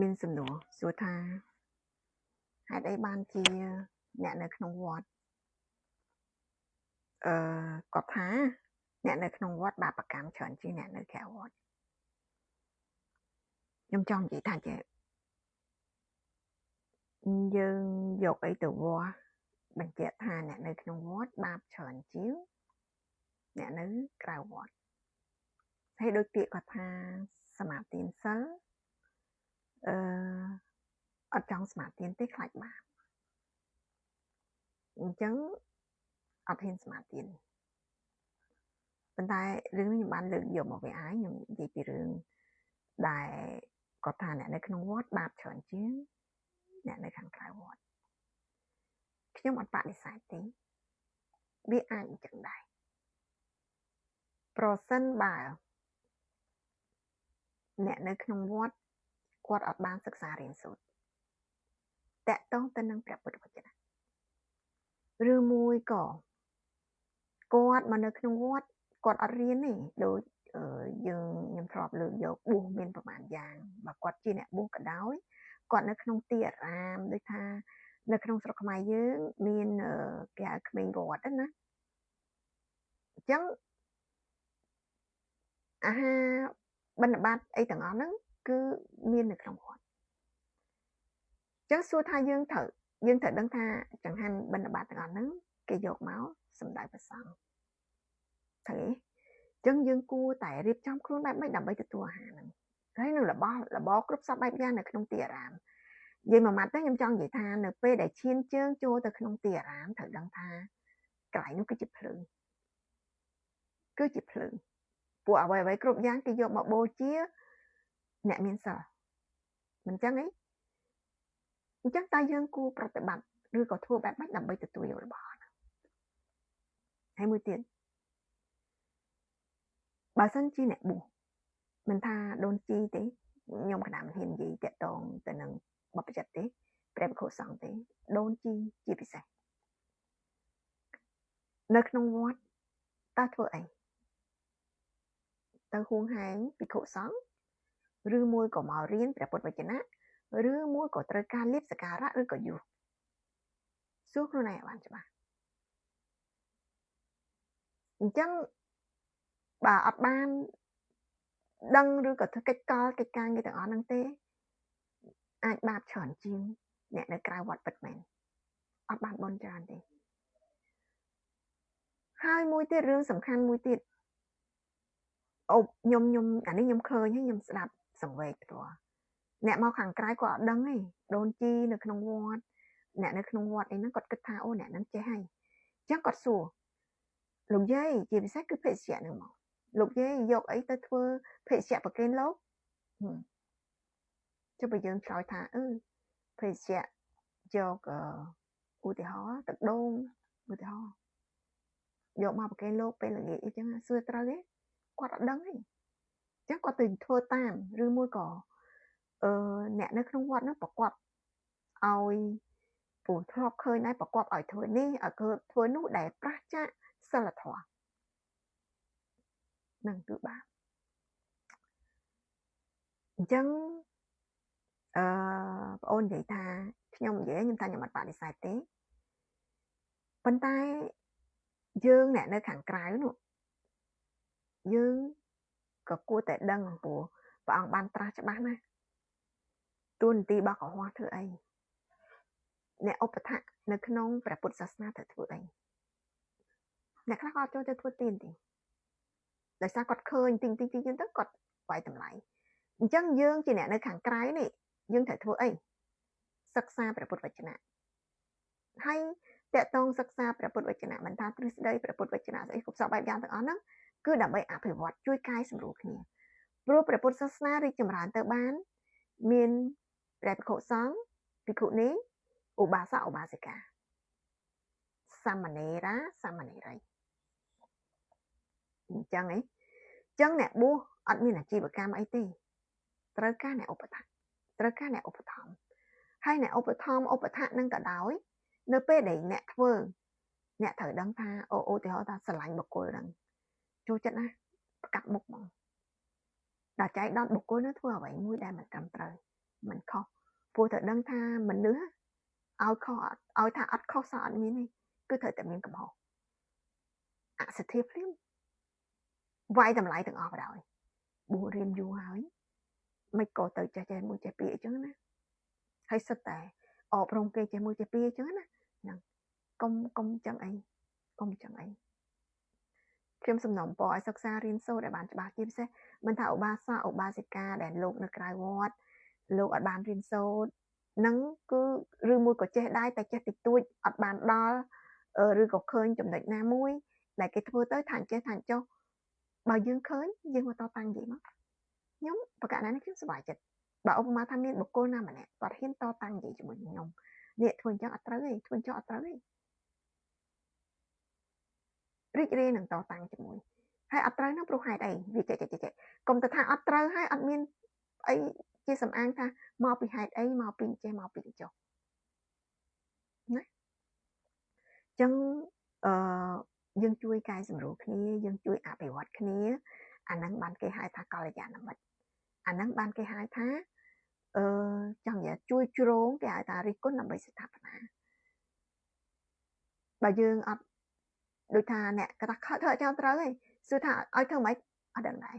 មានសំណួរសួរថាហេតុអីបានជាអ្នកនៅក្នុងវត្តអឺគាត់ថាអ្នកនៅក្នុងវត្តបាបកម្មច្រើនជាងអ្នកនៅក្រៅវត្តខ្ញុំចង់និយាយថាចេះយើងយកអីទៅវាស់បញ្ជាក់ថាអ្នកនៅក្នុងវត្តបាបច្រើនជាងអ្នកនៅក្រៅវត្តហើយដោយពាក្យគាត់ថាសមាទានសិលអឺអត់ចង់សមាទានទេខ្លាចបាបអញ្ចឹងអត់ហ៊ានសមាទានប៉ុន្តែរឿងនេះខ្ញុំបានលើកយកមកវាឲ្យខ្ញុំនិយាយពីរឿងដែលគាត់ថាអ្នកនៅក្នុងវត្តបាបច្រើនជាងអ្នកនៅខាងក្រៅវត្តខ្ញុំអត់បដិសេធទេវាអាចអញ្ចឹងដែរប្រសិនបើអ្នកនៅក្នុងវត្តគាត់អត់បានសិក្សារៀនសូត្រតាក់ទងទៅនឹងព្រះពុទ្ធវចនៈឬមួយក៏គាត់មកនៅក្នុងវត្តគាត់អត់រៀនទេដូចយើងខ្ញុំធ្លាប់លើកយកបួសមានប្រមាណយ៉ាងបើគាត់ជាអ្នកបួសក៏ដោយគាត់នៅក្នុងទីអារាមដូចថានៅក្នុងស្រុកខ្មែរយើងមានគេហៅក្មេងវត្តណាអញ្ចឹងអាហារបិណ្ឌបាតអីទាំងអស់ហ្នឹងគឺមាននៅក្នុងវត្តអញ្ចឹងសួរថាយើងត្រូវដឹងថាចង្ហាន់បិណ្ឌបាតទាំងអស់ហ្នឹងគេយកមកសម្ដៅព្រះសង្ឃត្រូវទេអញ្ចឹងយើងគួរតែរៀបចំខ្លួនបែបម៉េចដើម្បីទទួលអាហារហ្នឹងហើយនឹងរបស់របរគ្រប់សពបែបយ៉ាងនៅក្នុងទីអារាមនិយាយមួយម៉ាត់ទៅខ្ញុំចង់និយាយថានៅពេលដែលឈានជើងចូលទៅក្នុងទីអារាមត្រូវដឹងថាកន្លែងនោះគឺជាភ្លើងគឺជាភ្លើងពួកអ្វីៗគ្រប់យ៉ាងគេយកមកបូជាអ្នកមានសិលមិនចឹងអីអញ្ចឹងតើយើងគួរប្រតិបត្តិឬក៏ធ្វើបែបម៉េចដើម្បីទទួលយករបស់ហ្នឹងហើយមួយទៀតបើសិនជាអ្នកបួសមិនថាដូនជីទេខ្ញុំកណាមិនហ៊ាននិយាយតាក់ទងទៅនឹងបព្វជិតទេព្រះភិក្ខុសង្ឃទេដូនជីជាពិសេសនៅក្នុងវត្តតើធ្វើអីទៅហួងហែងភិក្ខុសង្ឃឬមួយក៏មករៀនព្រះពុទ្ធវចនៈឬមួយក៏ត្រូវការលៀបសក្ការៈឬក៏យុះសួរខ្លួនឯងឲ្យបានច្បាស់អញ្ចឹងបើអត់បានដឹងឬក៏ធ្វើកិច្ចកលកិច្ចការងារទាំងអស់ហ្នឹងទេអាចបាបច្រើនជាងអ្នកនៅក្រៅវត្តពិតមែនអត់បានបុណ្យច្រើនទេហើយមួយទៀតរឿងសំខាន់មួយទៀតអូខ្ញុំអានេះខ្ញុំឃើញហើយខ្ញុំស្ដាប់សង្វេគផ្ទាល់អ្នកមកខាងក្រៅគាត់អត់ដឹងទេដូនជីនៅក្នុងវត្តអ្នកនៅក្នុងវត្តអីហ្នឹងគាត់គិតថាអូអ្នកហ្នឹងចេះហើយអញ្ចឹងគាត់សួរលោកយាយជាពិសេសគឺភេសជ្ជៈហ្នឹងមកលោកយាយយកអីទៅធ្វើភេសជ្ជៈប្រគេនលោកចុះបើយើងឆ្លើយថាអឺភេសជ្ជៈយកឧទាហរណ៍ទឹកដូងឧទាហរណ៍យកមកប្រគេនលោកពេលល្ងាចអីចឹងសួរត្រូវទេគាត់អត់ដឹងទេអញ្ចឹងគាត់ទៅធ្វើតាមឬមួយក៏អ្នកនៅក្នុងវត្តនោះប្រកបឲ្យពូធ្លាប់ឃើញដែរប្រកបឲ្យធ្វើនេះឲ្យធ្វើនោះដែលប្រឆាចសិលធម៌នឹងគឺបាបអញ្ចឹងអឺបងអូននិយាយថាខ្ញុំនិយាយខ្ញុំថាខ្ញុំអត់បដិសេធទេប៉ុន្តែយើងអ្នកនៅខាងក្រៅនោះយើងក៏គួរតែដឹងព្រោះព្រះអង្គបានត្រាស់ច្បាស់ណាស់តួនាទីរបស់កុហកធ្វើអីអ្នកឧបថៈនៅក្នុងព្រះពុទ្ធសាសនាត្រូវធ្វើអីអ្នកខ្លះក៏ចូលទៅធ្វើទានទេដោយសារគាត់ឃើញទីទីទីចឹងទៅគាត់វាយតម្លៃអញ្ចឹងយើងជាអ្នកនៅខាងក្រៅនេះយើងត្រូវធ្វើអីសិក្សាព្រះពុទ្ធវចនៈហើយតកតងសិក្សាព្រះពុទ្ធវចនៈមិនថាទ្រឹស្ដីព្រះពុទ្ធវចនៈស្អីគ្រប់សពបែបយ៉ាងទាំងអស់ហ្នឹងគឺដើម្បីអភិវឌ្ឍជួយកែសម្រួលគ្នាព្រោះព្រះពុទ្ធសាសនារីកចម្រើនទៅបានមានព្រះភិក្ខុសង្ឃភិក្ខុនីឧបាសកឧបាសិកាសាមណេរាសាមណេរីអញ្ចឹងអីចឹងអ្នកបួសអត់មានអាជីវកម្មអីទេត្រូវការអ្នកឧបត្ថម្ភត្រូវការអ្នកឧបត្ថម្ភហើយអ្នកឧបត្ថម្ភឧបថៈនឹងក៏ដោយនៅពេលដែលអ្នកធ្វើអ្នកត្រូវដឹងថាអូឧទាហរណ៍ថាស្រឡាញ់បុគ្គលហ្នឹងចូលចិត្តណាប្រកាប់មុខហ្មងដល់ចៃដន្យបុគ្គលនោះធ្វើអ្វីមួយដែលមិនត្រឹមត្រូវ មិនខុសព្រោះតែដឹងថាមនុស្សឲ្យខុសឲ្យថាអត់ខុសសោះអត់មានទេគឺត្រូវតែមានកំហុសអសទ្ធាភ្លាមវាយតម្លៃទាំងអស់បណ្ដោយបួសរៀនយូរហើយមិនក៏ទៅចេះចេះមួយចេះពីរអីចឹងណាហើយសិតតែអប់រំគេចេះមួយចេះពីរអីចឹងណាហ្នឹងកុំចឹងអីកុំចឹងអីខ្ញុំសំណូមពរឲ្យសិក្សារៀនសូត្រឲ្យបានច្បាស់ជាពិសេសមិនថាឧបាសកឧបាសិកាដែលលោកនៅក្រៅវត្តលោកអត់បានរៀនសូត្រនឹងគឺឬមួយក៏ចេះដែរតែចេះតិចតួចអត់បានដល់ឬក៏ឃើញចំណុចណាមួយដែលគេធ្វើទៅថាចេះថាចុះបើយើងឃើញយើងមកតតាំងនិយាយមកខ្ញុំប្រកាសណានេះខ្ញុំសប្បាយចិត្តបើឧបមាថាមានបុគ្គលណាម្នាក់គាត់ហ៊ានតតាំងនិយាយជាមួយខ្ញុំនេះធ្វើអញ្ចឹងអត់ត្រូវទេធ្វើអញ្ចឹងអត់ត្រូវទេរីករាយនឹងតតាំងជាមួយហើយអត់ត្រូវនោះព្រោះហេតុអីវាចេះចេះចេះកុំទៅថាអត់ត្រូវហើយអត់មានអីជាសំអាងថាមកពីហេតុអីមកពីចេះមកពីចុះណាអញ្ចឹងអឺយើងជួយកែសម្រួលគ្នាយើងជួយអភិវឌ្ឍគ្នាអាហ្នឹងបានគេហៅថាកល្យាណមិត្តអាហ្នឹងបានគេហៅថាចង់និយាយជួយជ្រោងគេហៅថារិះគន់ដើម្បីស្ថាបនាបើយើងអត់ដូចថាអ្នកគាត់ថាធ្វើអត់ចាំត្រូវទេសួរថាឲ្យធ្វើម៉េចអត់ដឹងដែរ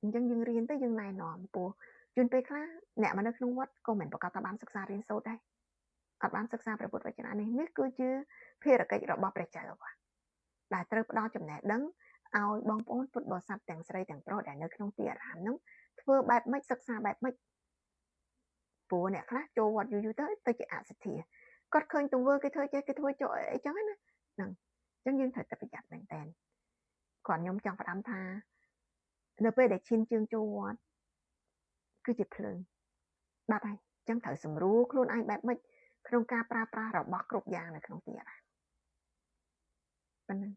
អញ្ចឹងយើងរៀនទៅយើងណែនាំពោះជួនពេលខ្លះអ្នកមកនៅក្នុងវត្តក៏មិនប្រកាសថាបានសិក្សារៀនសូត្រដែរអត់បានសិក្សាព្រះពុទ្ធវចនៈនេះនេះគឺជាភារកិច្ចរបស់ព្រះចៅអវាសដែលត្រូវផ្ដល់ចំណេះដឹងឲ្យបងប្អូនពុទ្ធបរិស័ទទាំងស្រីទាំងប្រុសដែលនៅក្នុងទីអារាមនោះធ្វើបែបម៉េចសិក្សាបែបម៉េចព្រោះអ្នកខ្លះចូលវត្តយូរៗទៅទៅជាអសទ្ធាគាត់ឃើញទង្វើគេធ្វើចេះគេធ្វើចុះអីចឹងណាហ្នឹងអញ្ចឹងយើងត្រូវតែប្រយ័ត្នមែនតើគាត់ខ្ញុំចង់ផ្ដាំថានៅពេលដែលឈានជើងចូលវត្តគឺជាភ្លើងបាត់ហើយអញ្ចឹងត្រូវសម្រួលខ្លួនឯងបែបម៉េចក្នុងការប្រើប្រាស់របស់គ្រប់យ៉ាងនៅក្នុងទីអារាមប៉ុណ្ណឹង